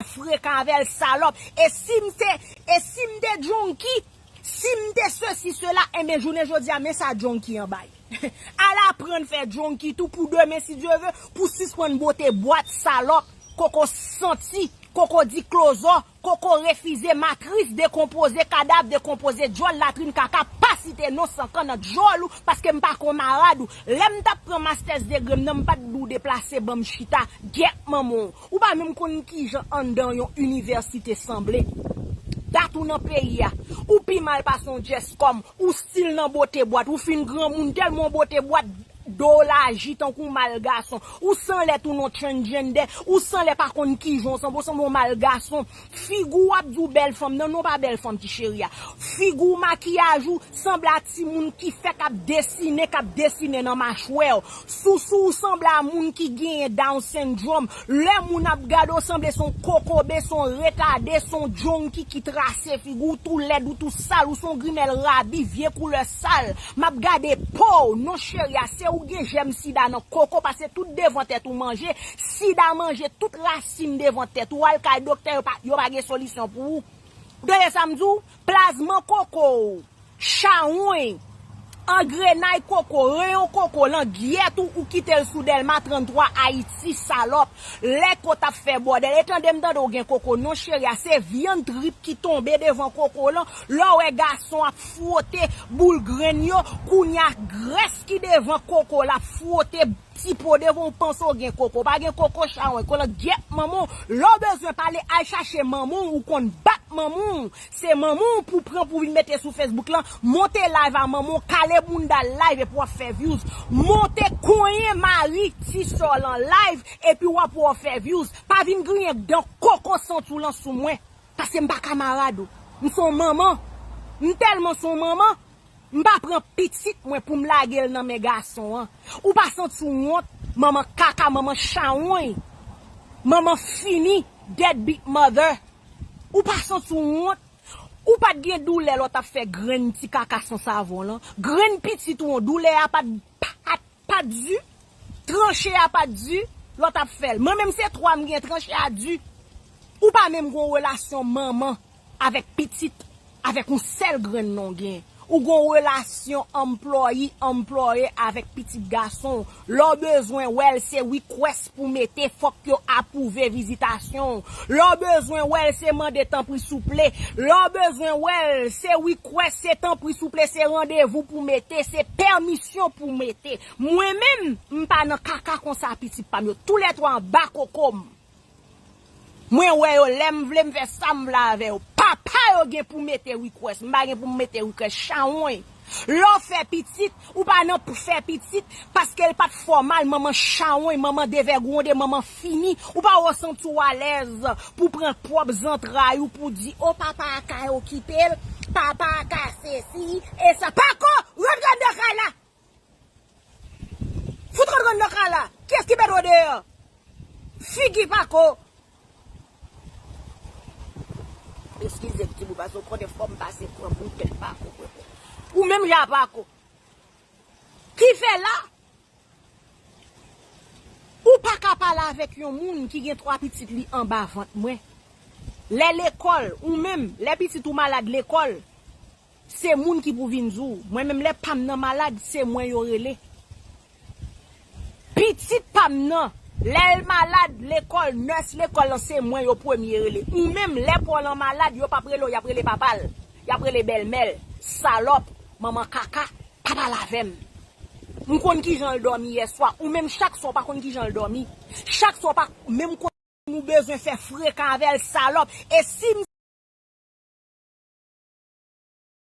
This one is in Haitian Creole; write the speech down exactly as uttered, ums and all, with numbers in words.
frekan avè l, salòp. E si m te, e si m te junkie, si m te sesi, sela, enben, jounen jodi a, men sa junkie an bay. Al aprann fè junkie tou pou demen, si Dye ve, pou sispann bote bwat, salòp, koko santi, koko diklozò, koko refize, matris dekonpoze, kadav dekonpoze, djòl, latrin, kaka, pa site non sankan nan djòl ou, paske m pa konmarad ou. Lè m t ap pran masters degree m nan, m pa t di w deplase, ban m chita, gyèt manman w. Ou pa menm konn kijan anndan yon inivèsite sanble. Dat ou nan peyi a. Ou pi mal pase yon djès kòm. Ou still nan bote bwat. Ou fin granmoun tèlman w bote bwat, do w laji tankou yon mal gason. Ou sanlè tou non transgender. Ou sanlè pa konn kijan w sanble. Ou sanble yon mal gason. Figi w ap di w bèl fanm. Non, non, pa bèl fanm, ti cheri a. Figi w, makiyaj ou, sanble a timoun ki fèk ap desinen, k ap desinen nan machwè w. Sousou ou sanble a moun ki genyen Down syndrome. Lè moun ap gade w, sanble se yon kokobe, se yon retade, se yon junkie ki trase figi w, tou lèd, ou tou sal, ou se yon grimèl rabi, vye koulè sal. M ap gade po w, non cheri a, se ou gen jèm sida nan koko, paske tout devan tèt ou manje, sida manje tout rasin devan tèt ou, al kay doktè, yo pa, yo pa gen solisyon pou ou. Tande sa m di w, plazman koko w, chawony, angrenay koko, reyon koko, langyèt ou, ou kite l sou Dèlma tranntwa Ayiti, salòp. Lè ko t ap fè bòdèl, e tande m tande w gen koko, non cheri a, se vyann trip ki tonbe devan koko lan. Lè w wè gason ap fwote boul grenn yo, kounye a grès ki devan koko l ap fwote ti po devan w, panse w gen koko. Pa gen koko, chawony, kolan gyèt manman w. Lè w bezwen pale, al chache manman w, ou konn bat manman w. Se manman w pou pran pou vin mete sou Facebook lan, monte live a manman w, kale bounda l live epi w ap fè views. Monte konyen mari ti sè w lan live epi w ap wè w fè views. Pa vin griyen dan koko santi w lan sou mwen. Paske m pa kamarad ou. M se yon manman. M tèlman se yon manman. M pa pran pitit mwen pou m lage l nan men gason an. Ou pa santi w wont, manman kaka, manman chawony, manman fini, deadbeat mother. Ou pa santi w wont? Ou pa t gen doulè lè w t ap fè grenn ti kaka san savon lan? Grenn pitit ou an, doulè a pa t, pa t, pa t di? Tranche a pa t di lè w t ap fè l? Mwen menm se twa m gen, tranche a di. Ou pa menm gon relasyon manman avèk pitit, avèk yon sèl grenn non gen. Ou gon relasyon anplwayi, anplwaye avèk pitit gason w. Lè w bezwen wè l, se request pou mete, fòk yo apwouve vizitasyon w. Lè w bezwen wè l, se mande tanpri souple. Lè w bezwen wè l, se request, se tanpri souple, se randevou pou mete, se pèmisyon pou mete. Mwen menm, m pa nan kaka konsa pitit pa m yo. Toulètwa anba koko m. Mwen wè yo, lè m vle m fè sa m vle avè yo. Papa yo gen pou mete request, m pa gen pou m mete request, chawony. Lè w fè pitit, ou pa nan pou fè pitit, paske l pa t fòmal, manman chawony, manman devègwonde, manman fini. Ou pa wè w santi w alèz pou pran pwòp zantray ou pou di, o papa a ka okipe l, papa a ka sesi, e sa. Pako, rantre anndan kay la! Fout rantre anndan kay la! Kiyès ki mete w deyò? Figi pako! Eskize m timoun, paske w konnen fò m pase pran boutèy pako. Ou menm jan pako. Ki fè la? Ou pa ka pale avèk yon moun ki gen twa pitit li anba vant mwen. Lè lekòl, ou menm, lè pitit ou malad lekòl, se moun ki pou vin di w. Mwen menm, lè pa m nan malad, se mwen yo rele. Pitit pa m nan, lè l malad lekòl, nès lekòl lan, se mwen yo premye rele. Ou menm, lè pa w lan malad, yo p ap rele w, y ap rele papa l, y ap rele bèlmè l, salòp, manman kaka, pa pale avè m. M konn kijan l dòmi yèswa, ou menm chak swa w pa konn kijan l dòmi. Chak swa w pa menm konn ou bezwen fè frekan avè l, salòp. E si m